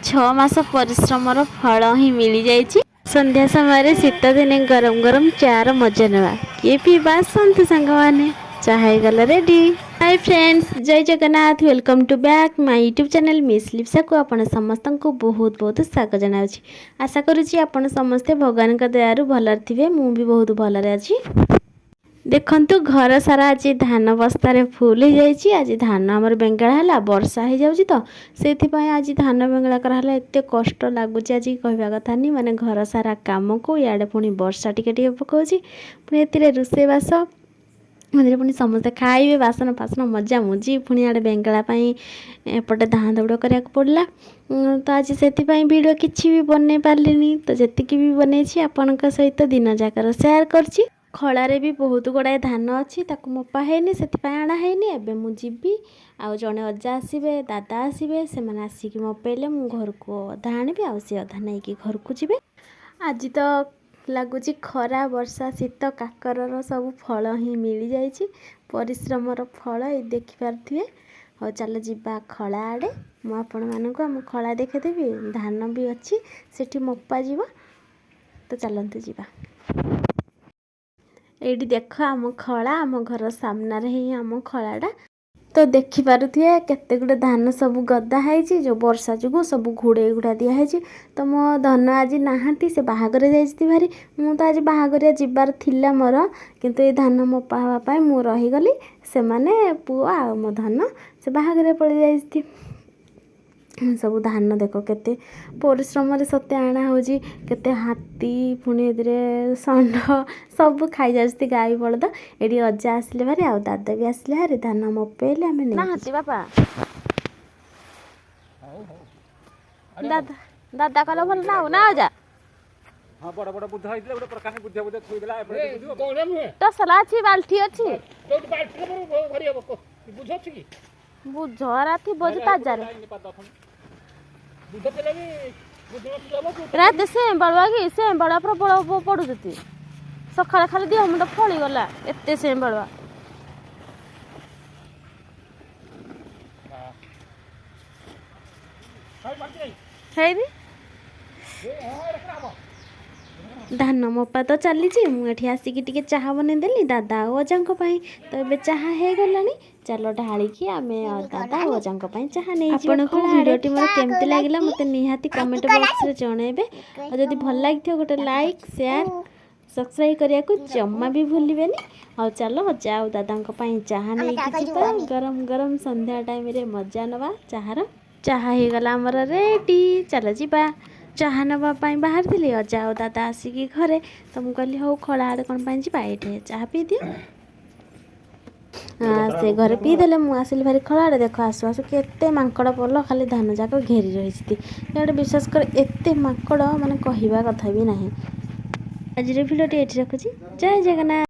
6 ମାସ ପରିଶ୍ରମର ଫଳ ହିଁ ମିଳିଯାଇଛି। ସନ୍ଧ୍ୟା ସମୟରେ ଶୀତ ଦିନେ ଗରମ ଗରମ ଚାର ମଜା ନେବା। କିଏ ପିଇବା, ଆସନ୍ତୁ ସାଙ୍ଗମାନେ। ଚାହା ହେଇଗଲା ରେଡ଼ି। ହାଇ ଫ୍ରେଣ୍ଡସ୍, ଜୟ Jagannath. Welcome to back my YouTube channel. Miss ଲିପ୍ସାକୁ ଆପଣ ସମସ୍ତଙ୍କୁ ବହୁତ ବହୁତ ସ୍ୱାଗତ ଜଣାଉଛି। ଆଶା କରୁଛି ଆପଣ ସମସ୍ତେ ଭଗବାନଙ୍କ ଦୟାରୁ ଭଲରେ ଥିବେ। ମୁଁ ବି ବହୁତ ଭଲରେ ଅଛି। ଦେଖନ୍ତୁ, ଘର ସାରା ଆଜି ଧାନ ବସ୍ତାରେ ଫୁଲ୍ ହେଇଯାଇଛି। ଆଜି ଧାନ ଆମର ବେଙ୍ଗଳା ହେଲା। ବର୍ଷା ହେଇଯାଉଛି ତ, ସେଇଥିପାଇଁ ଆଜି ଧାନ ବେଙ୍ଗଳା କରାହେଲା। ଏତେ କଷ୍ଟ ଲାଗୁଛି ଆଜି, କହିବା କଥା ନି। ମାନେ ଘର ସାରା କାମକୁ ଇଆଡ଼େ ପୁଣି ବର୍ଷା ଟିକେ ଟିକେ ପକାଉଛି, ପୁଣି ଏଥିରେ ରୋଷେଇବାସ, ଏଥିରେ ପୁଣି ସମସ୍ତେ ଖାଇବେ, ବାସନ ଫାସନ ମଜା ମୁଜି, ପୁଣି ଆଡ଼େ ବେଙ୍ଗଳା ପାଇଁ ଏପଟେ ଧାଁ ଦୌଡ଼ କରିବାକୁ ପଡ଼ିଲା। ତ ଆଜି ସେଥିପାଇଁ ଭିଡ଼ିଓ କିଛି ବି ବନେଇ ପାରିଲିନି। ତ ଯେତିକି ବି ବନେଇଛି, ଆପଣଙ୍କ ସହିତ ଦିନ ଯାକର ସେୟାର କରିଛି। ଖଳାରେ ବି ବହୁତ ଗୁଡ଼ାଏ ଧାନ ଅଛି, ତାକୁ ମପା ହେଇନି, ସେଥିପାଇଁ ଆଣା ହେଇନି। ଏବେ ମୁଁ ଯିବି, ଆଉ ଜଣେ ଅଜା ଆସିବେ, ଦାଦା ଆସିବେ। ସେମାନେ ଆସିକି ମପେଇଲେ ମୁଁ ଘରକୁ ଅଧା ଆଣିବି, ଆଉ ସେ ଅଧା ନେଇକି ଘରକୁ ଯିବେ। ଆଜି ତ ଲାଗୁଛି ଖରା, ବର୍ଷା, ଶୀତ, କାକରର ସବୁ ଫଳ ହିଁ ମିଳିଯାଇଛି। ପରିଶ୍ରମର ଫଳ ଏଇ ଦେଖିପାରୁଥିବେ। ହଉ, ଚାଲ ଯିବା ଖଳା ଆଡ଼େ। ମୁଁ ଆପଣମାନଙ୍କୁ ଆମ ଖଳା ଦେଖେଇଦେବି। ଧାନ ବି ଅଛି ସେଠି, ମପା ଯିବ। ତ ଚାଲନ୍ତୁ ଯିବା। ଏଇଠି ଦେଖ ଆମ ଖଳା। ଆମ ଘର ସାମ୍ନାରେ ହିଁ ଆମ ଖଳାଟା। ତ ଦେଖିପାରୁଥିବେ, କେତେ ଗୁଡ଼ିଏ ଧାନ ସବୁ ଗଦା ହେଇଛି। ଯେଉଁ ବର୍ଷା ଯୋଗୁଁ ସବୁ ଘୋଡ଼େଇ ଘୋଡ଼ା ଦିଆହେଇଛି। ତ ମୋ ଧନ ଆଜି ନାହାନ୍ତି, ସେ ବାହାଘର ଯାଇଛନ୍ତି ଭାରି। ମୁଁ ତ ଆଜି ବାହାଘରିଆ ଯିବାର ଥିଲା ମୋର, କିନ୍ତୁ ଏଇ ଧାନ ମପା ହେବା ପାଇଁ ମୁଁ ରହିଗଲି। ସେମାନେ ପୁଅ ଆଉ ମୋ ଧନ ସେ ବାହାଘରିଆ ପଳେଇ ଯାଇଛନ୍ତି। ସବୁ ଧାନ ଦେଖ, କେତେ ପରିଶ୍ରମରେ ସତେ ଆଣା ହେଉଛି। କେତେ ହାତୀ, ପୁଣି ଏଥିରେ ଷଣ୍ଢ ସବୁ ଖାଇଯାଉଛନ୍ତି, ଗାଈ ବଳଦ। ଏଠି ଅଜା ଆସିଲେ ଭାରି ଆଉ ଦାଦା ବି ଆସିଲେ ଭାରି। ଧାନ ମପେଇଲେ ଆମେ ନାହାନ୍ତି ବାପା। ଦାଦା ଦାଦା କଲେ ଭଲ ନା ଆଉ ନା ଅଜା? ହଁ, ବଡ ବଡ ବୁଦ୍ଧ ହେଇଥିଲେ, ଗୋଟେ ପ୍ରକାର ବୁଦ୍ଧ ବୁଦ୍ଧ ଥୋଇଦେଲା ଏପଟେ ବୁଝିବ। ଗଣେ ନୁହେଁ। ତସଲା ଅଛି, ବାଲ୍ଟି ଅଛି। ଯୋଉଠି ବାଲ୍ଟିରେ ମୋର ଭରି ହବ, ବୁଝ ଅଛି କି? ବୁଝରା ଥିବ ଯେ ତାଜାରେ। ବୁଧ ଥିଲେ ବି ବୁଧ ନଥିଲେ ହବ। ରାତି ସେଁ ବାଳୁଆ କି ସେଁ ବାଳୁଆ ପ୍ରବଳ ପଡୁଛନ୍ତି। ସକାଳେ ଖାଲି ଦେହ ମୁଣ୍ଡ ଫଳିଗଲା, ଏତେ ସେଁ ବାଳୁଆ। ହେଇନି। ଧାନ ମପା ତ ଚାଲିଛି। ମୁଁ ଏଠି ଆସିକି ଟିକେ ଚାହା ବନେଇଦେଲି ଦାଦା ଆଉ ଅଜାଙ୍କ ପାଇଁ। ତ ଏବେ ଚାହା ହେଇଗଲାଣି। ଚାଲ ଢାଳିକି ଆମେ ଦାଦା ଆଉ ଅଜାଙ୍କ ପାଇଁ ଚାହା ନେଇ। ଆପଣଙ୍କୁ ଭିଡ଼ିଓଟି ମୋର କେମିତି ଲାଗିଲା, ମୋତେ ନିହାତି କମେଣ୍ଟ ବକ୍ସରେ ଜଣାଇବେ। ଆଉ ଯଦି ଭଲ ଲାଗିଥିବ, ଗୋଟେ ଲାଇକ୍, ସେୟାର, ସବସ୍କ୍ରାଇବ୍ କରିବାକୁ ଜମା ବି ଭୁଲିବେନି। ଆଉ ଚାଲ, ଅଜା ଆଉ ଦାଦାଙ୍କ ପାଇଁ ଚାହା ନେଇକି ଯିବା। ଗରମ ଗରମ ସନ୍ଧ୍ୟା ଟାଇମ୍ରେ ମଜା ନେବା ଚାହାର। ଚାହା ହେଇଗଲା ଆମର ରେଡ଼ି, ଚାଲ ଯିବା। ଚାହା ନେବା ପାଇଁ ବାହାରିଥିଲି, ଅଜା ଆଉ ଦାଦା ଆସିକି ଘରେ। ତ ମୁଁ କହିଲି, ହଉ, ଖଳା ଆଡ଼େ କ'ଣ ପାଇଁ ଯିବା, ଏଇଠି ଚାହା ପିଇଦିଅ। ସେ ଘରେ ପିଇଦେଲେ, ମୁଁ ଆସିଲି ଭାରି ଖଳା ଆଡ଼େ। ଦେଖ, ଆସୁ ଆସୁ କେତେ ମାଙ୍କଡ଼ ପଲ ଖାଲି ଧାନ ଯାକ ଘେରି ରହିଛନ୍ତି ଇଆଡ଼େ। ବିଶ୍ୱାସ କର, ଏତେ ମାଙ୍କଡ଼ ମାନେ କହିବା କଥା ବି ନାହିଁ। ଆଜିର ଭିଡ଼ିଓଟି ଏଇଠି ରଖୁଛି। ଜୟ ଜଗନ୍ନାଥ।